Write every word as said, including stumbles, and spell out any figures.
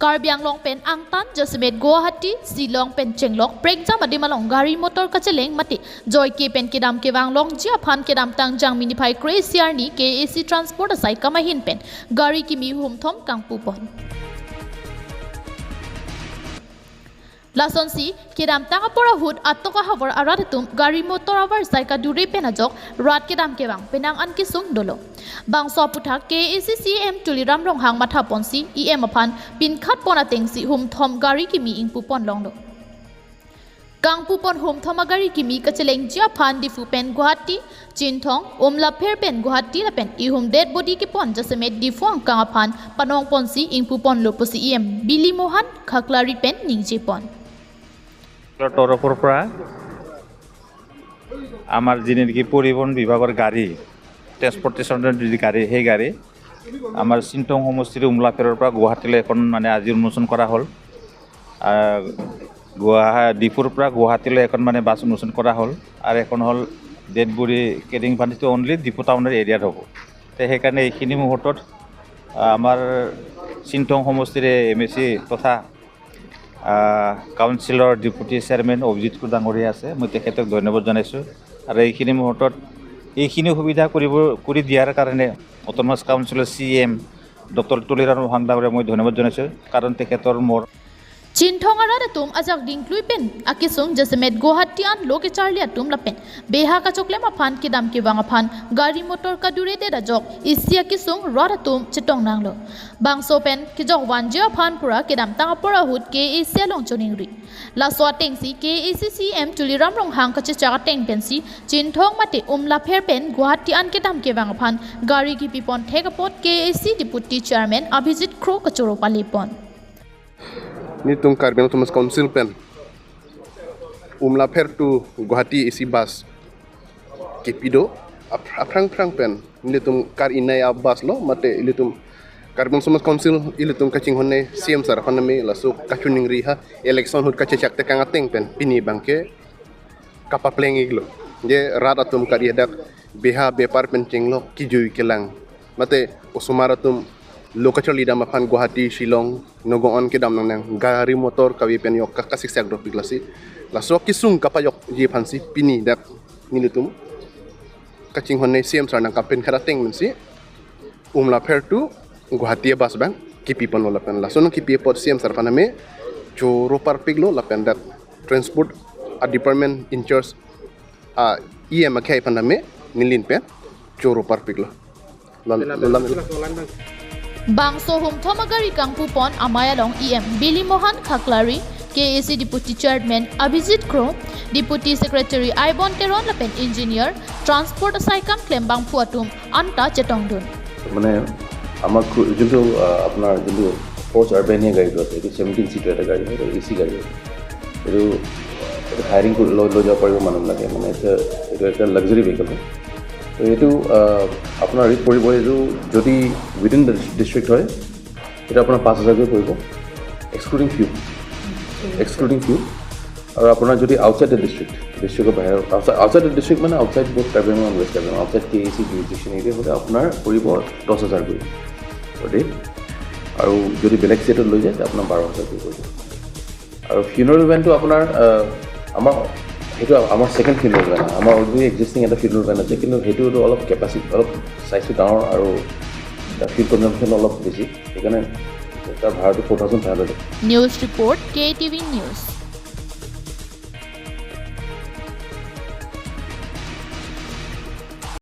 Karbi Anglong pen angtan jasemet Guwahati, Shillong pen chenglok prekjam adim along gari motor kacheleng mate joike pen kedam kevang longji aphan kedamtang Jangmi niphai kre-isi arni K A A C Transport asaikam ahin pen gari kimi humthom kangpupon. Lasonsi kedamtang apor ahut atok ahavar arat atum gari motor avarsai kadure pen ajok rat kedam kevang penang an kesung dolo. Bangso aputhak K A A C C E M Tuliram Ronghang mathaponsi E M aphan pinkhatpon atengsi humthom gari kimi ingpupon longlo. Kangpupon humthom agari kimi kachelengji aphan Diphu pen Guwahati, Chinthong, Umlapher pen Guwahati lapen ihum dead body kepon jasemet Diphu angkang aphan panongponsi ingpuponlo pusi E M Bili Mohan Khaklari pen ningjepon. তৰফৰ পৰা আমাৰ যি নেকি পৰিবহণ বিভাগৰ গাড়ী, ট্ৰেন্সপৰ্টেশ্যনৰ যি গাড়ী, সেই গাড়ী আমাৰ চিনথং সমষ্টিৰ উমলাফেৰৰ পৰা গুৱাহাটীলৈ এখন মানে আজি উন্মোচন কৰা হ'ল। আহ, গুৱাহা ডিফুৰ পৰা গুৱাহাটীলৈ এখন মানে বাছ উন্মোচন কৰা হ'ল। আৰু এখন হ'ল ডেড বডি কেৰিং ভেন, যিটো অনলি ডিফু টাউনৰ এৰিয়াত হ'ব। তে সেইকাৰণে এইখিনি মুহূৰ্তত আহ, আমাৰ চিনথং সমষ্টিৰে এম এ চি তথা আহ, কাউন্সিলৰ ডেপুটি চেয়াৰমেন অভিজিত কুৰ ডাঙৰীয়া আছে, মই তেখেতক ধন্যবাদ জনাইছোঁ। আৰু এইখিনি মুহূৰ্তত এইখিনি সুবিধা কৰিব, কৰি দিয়াৰ কাৰণে অট'নমাছ কাউন্সিলৰ চি এম ডক্টৰ তুলিৰাম ৰংহাং ডাঙৰীয়াক মই ধন্যবাদ জনাইছোঁ, কাৰণ তেখেতৰ মোৰ Chinthong arat atum ajak dingklui pen akesung jasemet Guwahati an lo kecharli atum lapen beha kachoklem aphan kedam kevang aphan gari motor kaduredet ajok isi akesung rat atum chetong nanglo. Bangso pen kejok vanji aphan pura kedamtang apor ahut K A A C along choningri. Laso atengsi K A A C C E M Tuliram Ronghang kachechak ateng pensi Chinthong mate Umlapher pen Guwahati an kedam kevang aphan gari kipipon thek apot K A A C Deputy Chairman Abhijit Kro kachoro palepon. Nelitum Karbi Anglong Autonomous Council pen Umlapher to Guwahati A C bus kipi do, aph- aphrang phrang pen nelitum kar-inai a bus lo, mate ilitum Karbi Anglong Autonomous Council ilitum kachinghonnei C M sir aphan name laso kachoningri ha election ahut kachechak tekang ateng pen pini abangke kapapleng-iklo. Je rat atum kari hadak beha bepar pen chenglok kijui kelang. Mate osomar atum lo kacharli dam aphan Guwahati, Shillong, Nagaon kedam nangnang, gari motor kave pen yok ka- kasiksak dopik lasi. Laso akesung kapajokji aphansi pini dak nelitum kachinghonnei C M sir nang kapinkhat ateng pensi Umlapher to Guwahati a bus abang kipiponlo lapen laso nangkipi apot C M sir aphan name choro parpiklo lapen dak transport a department in charge a E M akhei aphan name nelitum pen choro parpiklo. Lal- lal- Bangso humthom agari kangpupon amei along E M Bili Mohan Khaklari, K A A C Deputy Chairman Abhijit Kro, Deputy Secretary Aibon Teron lapen Engineer, Transport asaikam klembangphu atum anta chetongdun. মানে আমাৰ ক্ৰু- যোনটো আহ, আপোনাৰ যোনটো ফ'ৰ্চ আৰ্বেনিয়া গাড়ীটো আছে, এইটো seventeen seater এটা গাড়ী হয়, এইটো এ চি গাড়ী হয়। এইটো এইটো হায়াৰিং কৰি লৈ লৈ যাব পাৰিব মানুহবিলাকে, মানে এইটো এইটো এটা লাক্সাৰী ভেহিকল হয়। তো এইটো আহ, আপোনাৰ ৰেট পৰিব, এইটো যদি উইদিন দ্য ডিষ্ট্ৰিক্ট হয়, এইটো আপোনাৰ পাঁচ হাজাৰকৈ পৰিব, এক্সক্লুডিং ফিউ, এক্সক্লুডিং ফিউ। আৰু আপোনাৰ যদি আউটছাইড দ্য ডিষ্ট্ৰিক্ট, ডিষ্ট্ৰিক্টৰ বাহিৰৰ, আউটছাইড আউটছাইড দ্য ডিষ্ট্ৰিক্ট মানে আউটছাইড ব'থ কাৰ্বি আংলং ৱেষ্ট কাৰ্বি আংলং, আউটছাইড কে এ চি জুৰিডিকশ্যন এৰিয়া হ'লে আপোনাৰ পৰিব দহ হাজাৰকৈ পাৰ ডে। আৰু যদি বেলেগ ষ্টেটত লৈ যায়, তে আপোনাৰ বাৰ হাজাৰকৈ পৰিব। আৰু ফিউনেৰেল ভেনটো আপোনাৰ আহ, আমাৰ সেইটো আমাৰ ছেকেণ্ড ফিউনেৰেল ভেন হয়। আমাৰ অলৰেডি এক্সিষ্টিং এটা ফিউনেৰেল ভেন আছে, কিন্তু সেইটো অলপ কেপাচিটি, অলপ চাইজটো ডাঙৰ আৰু ফিউল কনজাম্পশ্যন অলপ বেছি, সেইকাৰণে তাৰ ভাড়াটো four thousand five hundred. News report, K T V News.